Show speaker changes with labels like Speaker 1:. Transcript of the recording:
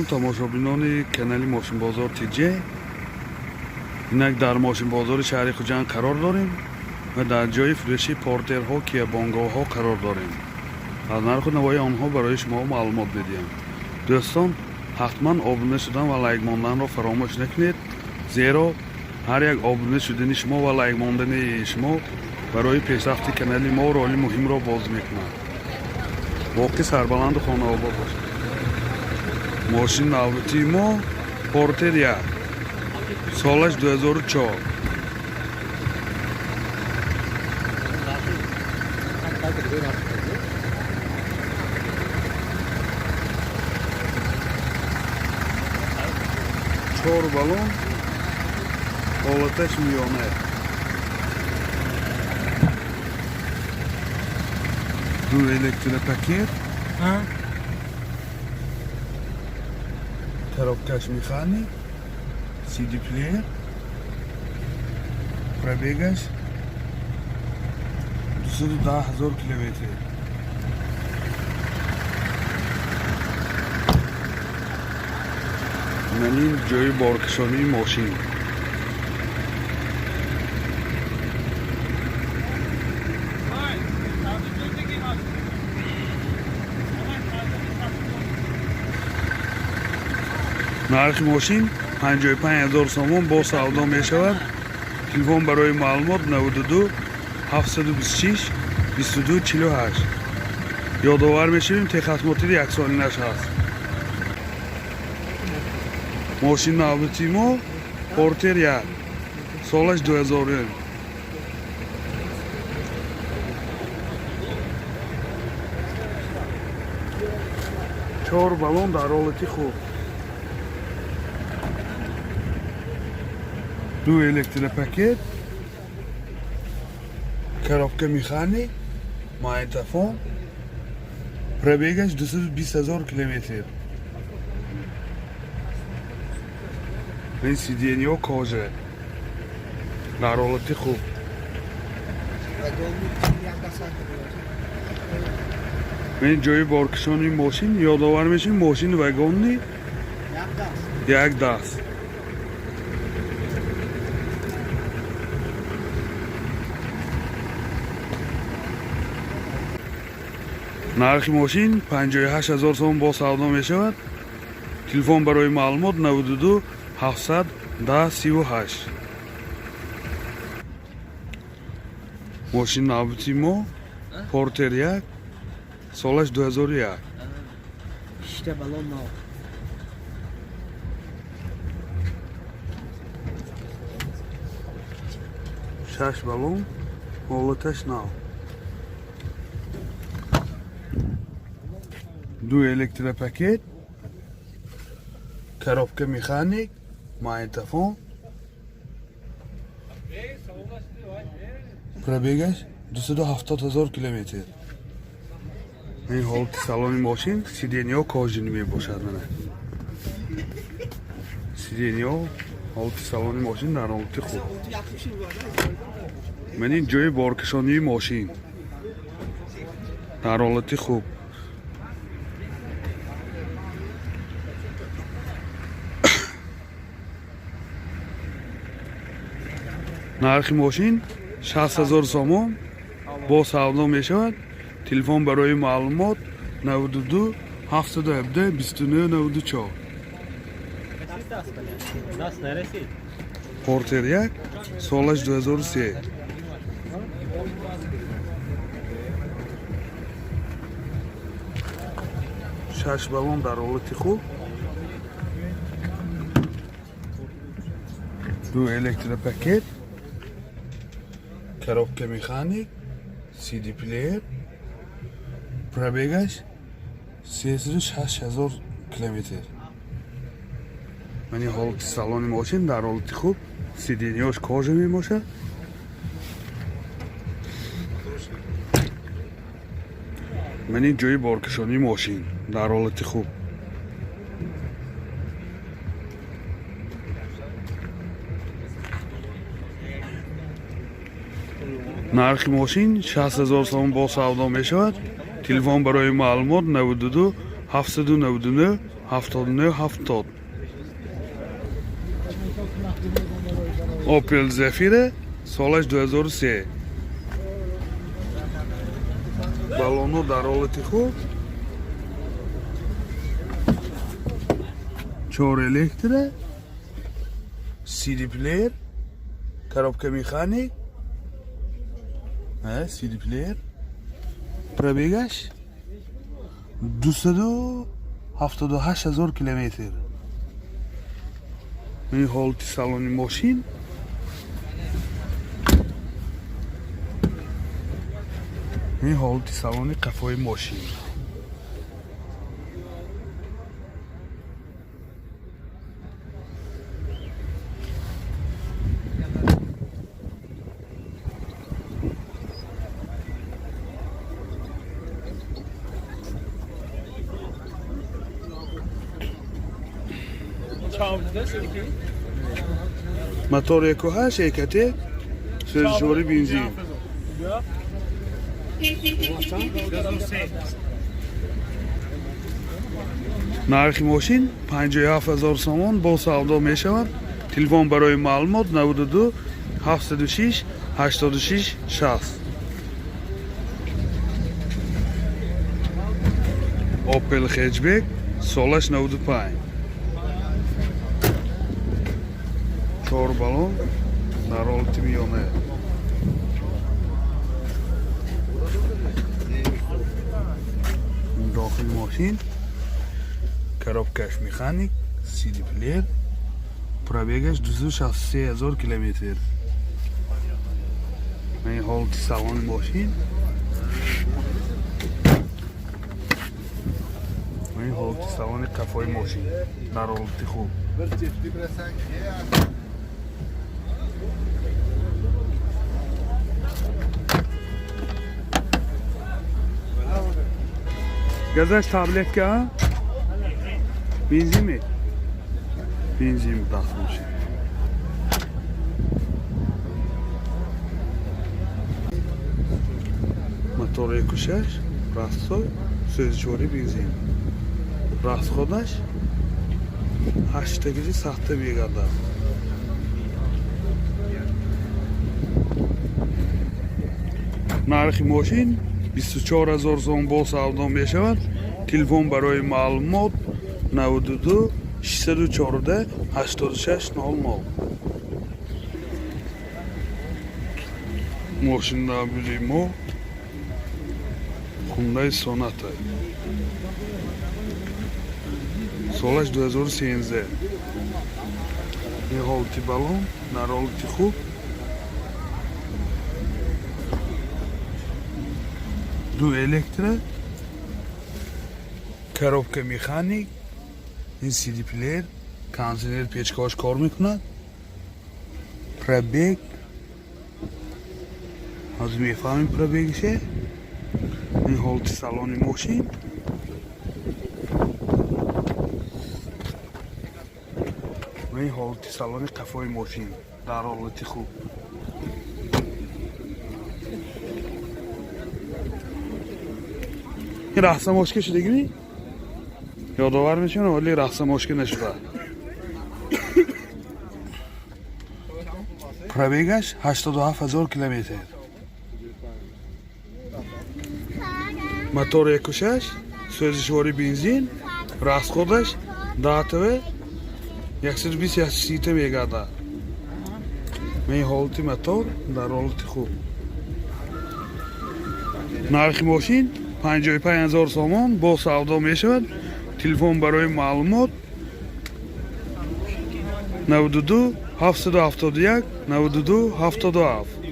Speaker 1: Тамошобинони канали Мошинбозор ТЖ. Инак дар мошинбозори шаҳри Хуҷанд қарор дорем ва дар ҷои фурӯши Портерҳо, Кия Бонгоҳо қарор дорем. Аз нарху навои онҳо барои шумо маълумот медиҳам. Дӯстон, ҳатман обуна шудан ва лайк монданро фаромӯш накунед, зеро ҳар як обуна шудани шумо ва лайк мондани шумо барои пешрафти канали мо роли муҳимро бозӣ мекунад. Боқӣ сарбаланду хонаобод бошед. Мошини навбатии мо Портер 1, солаш 2004. Чор баллон, ҳолаташ миёна. Ду электропакет, коробкаш механик, CD плеер, пробегаш 210 000 километр. Ман ин ҷои боркашонии мошин. Нархи мошин 55 000 сомон, бо савдо мешавад. Телефон барои маълумот 92 726 22 48. Ёдовар мешавем, техосмотри яксолинаш ҳаст. Мошини навбатии мо Портер 1, солаш 2000. Чор баллон дар ҳолати хуб, ду электропакет, коробка механик, магнитофон, пробегаш 220 000 километр. Ин сиденьё кожа, дар ҳолати хуб. Ин ҷои боркашонии мошин. Ёдовар мешавем, мошини вагонный, як даст. Нархи мошин 58 000 сомон, бо савдо мешавад. Телефон барои маълумот 92 700 10 38. Мошини навбати мо Портер 1, солаш 2001.
Speaker 2: Шишта баллон нав.
Speaker 1: Шаш баллон, ҳолаташ нав, ду электропакет, коробка механик, магнитофон, пробегаш 270 000 километр. Ин ҳолати салони мошин, сиденьё кожаный мебошад. Мана сиденьё, ҳолати салони мошин дар ҳолати хуб. Ман ин ҷои боркашонии мошин дар ҳолати хуб. Нархи мошин 60 000 сомон, бо савдо мешавад. Телефон барои маълумот 92 717 29 94.
Speaker 3: Даст нарасид.
Speaker 1: Портер 1, солаш 2003. Шаш баллон дар ҳолати хуб, ду электропакет, коробка механик, CD плеер, пробегаш 306 000 километр. Мани ҳолати салони мошин дар ҳолати хуб, сиденьёш кожа мебошад. Мани ҷои боркашонии мошин дар ҳолати хуб. Нархи мошин 60 000 сомон, бо савдо мешавад. Телефон барои маълумот 92 799. 79 70. Opel Zafira, солаш 2003, балоно дар ҳолати хуб, чор электро, CD плеер, коробка механик, CD плеер. Пробегаш 278 000 километр. Ин ҳолати салони мошин. Ин ҳолати салони қафои мошин. Мотор 1.8 Ecotec, сӯзишворӣ бензин. Нархи мошин 57 ҳазор сомон, бо савдо мешавад. Телефон барои маълумот 92 706 86 60. Opel Hatchback, солаш 95, чор баллон, дар ҳолати миёна. Дохили мошин, коробкаш механик, CD плеер. Пробегаш 263 ҳазор километр. Ин ҳолати салони мошин, ин ҳолати салони қафои мошин дар ҳолати хуб. Газаш таблетка, а? Бензин ми? Бензин даст мошин. Мотор 1.6, растой, сӯзишворӣ бензин. Расходаш ҳаштагизи сахта мегардад. Нархи мошин 24 ҳазор сом, бо савдо мешавад. Телефон барои маълумот 92 614 86 00. Мошин набуди мо Hyundai Sonata. Солаш 2013. Ин ҳолати балон дар ҳолати хуб. Ду электро, коробка механик, ин CD плеер, кондиционер, печкаош кор мекунад. Пробег ҳозир мефаҳмем пробегише. Ин ҳолати салони мошин ва ин ҳолати салони қафои мошин дар ҳолати хуб. Ин раҳсамошка шудагими, ёдовар мешавам, вале раҳсамошка нашуда. Пробегаш 87 ҳазор километр. Мотор 1.6, сӯзишворӣ бензин. Расходаш даҳтв 120 130 мегардад. Ин ҳолати мотор дар ҳолати хуб. Нархи мошин 55 ҳазор сомон, бо савдо мешавад. Телефон барои маълумот 92 771 92 77.